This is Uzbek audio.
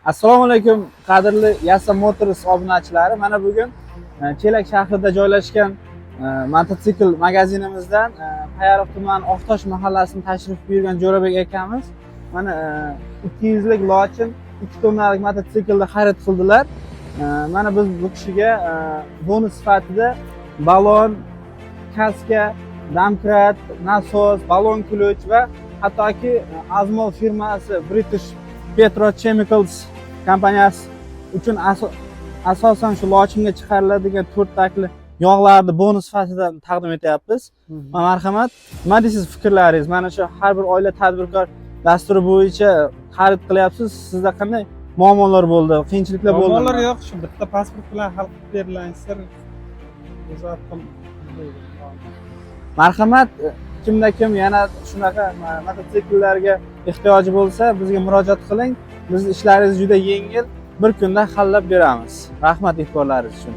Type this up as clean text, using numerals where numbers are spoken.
Assalomu alaykum, qadrli Yassa Motors obunachilari. Mana bugun Chelak shahrida joylashgan mototsikl magazinimizdan Payariq tumani, Oqtosh mahallasini tashrif buyurgan Jo'rabek akamiz mana 200 lik Lochin 2 tonnalik mototsiklni xarid qildilar. Mana biz bu kishiga bonus sifatida balon, kaska, domkrat, nasos, balon ключ va hattoki Azmol firmasi, British Petrochemicals kompaniyasi uchun asosan shu Lochinga chiqariladigan to'rt takli yog'larni bonus sifatida taqdim etyapmiz. Marhamat, nima deysiz, fikrlaringiz? Mana shu har bir oila tadbirkor dasturi bo'yicha xarid qilyapsiz. Sizda qanday muammolar bo'ldi, qiyinchiliklar bo'ldimi? Muammolar yo'q, shu bitta pasport bilan hal qilib berilsa. Marhamat, kimda kim yana shunaqa mototsikllarga ehtiyoji bo'lsa, bizga murojaat qiling. Bizni ishlarimiz juda yengil, bir kunda hallab beramiz. Rahmat e'tiborlaringiz uchun.